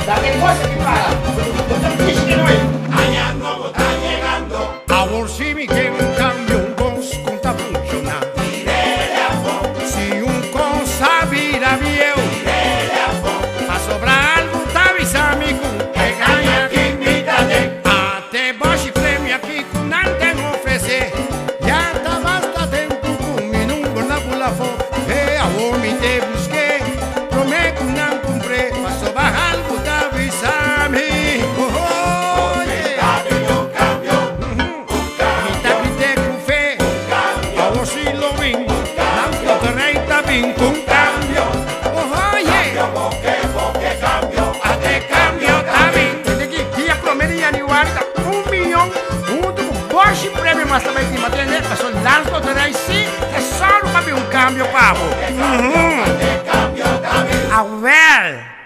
Laga e kos aki para. Bo ta pishi den hoy. Aña nobo ta yegando. Awor si mi ke un kambio, un kos ku ta funshoná. Tir'é afó. Si un kos a bira bieu. Tir'é afó. Pasobra algu ta bisa mi ku e aña aki mi ta den. Ate bòshi premio aki ku nan ten ofresé. Ya ta basta tempu ku mi number na bula afó. E awor mi te busk'é promé ku nan kumpr'é. Pasobra algu ta bisa mi. Oh, yeah. Ta bin un kambio. Un kambio. Mi ta grit'é ku fe. Un kambio. Awor si lo bin. Un kambio. Loterij ta bin ku un kambio. Oh, yeah. Kambio bo ke, bo ke kambio. Ate kambio ta bin. Tende ki dia promé di yanüari ta un miyon huntu ku bòshi premio mas ta bai tin. Bo tende? Pasobra Landsloterij sí ta sòru pa bin un kambio pa bo. Ate kambio ta bin. Awèl!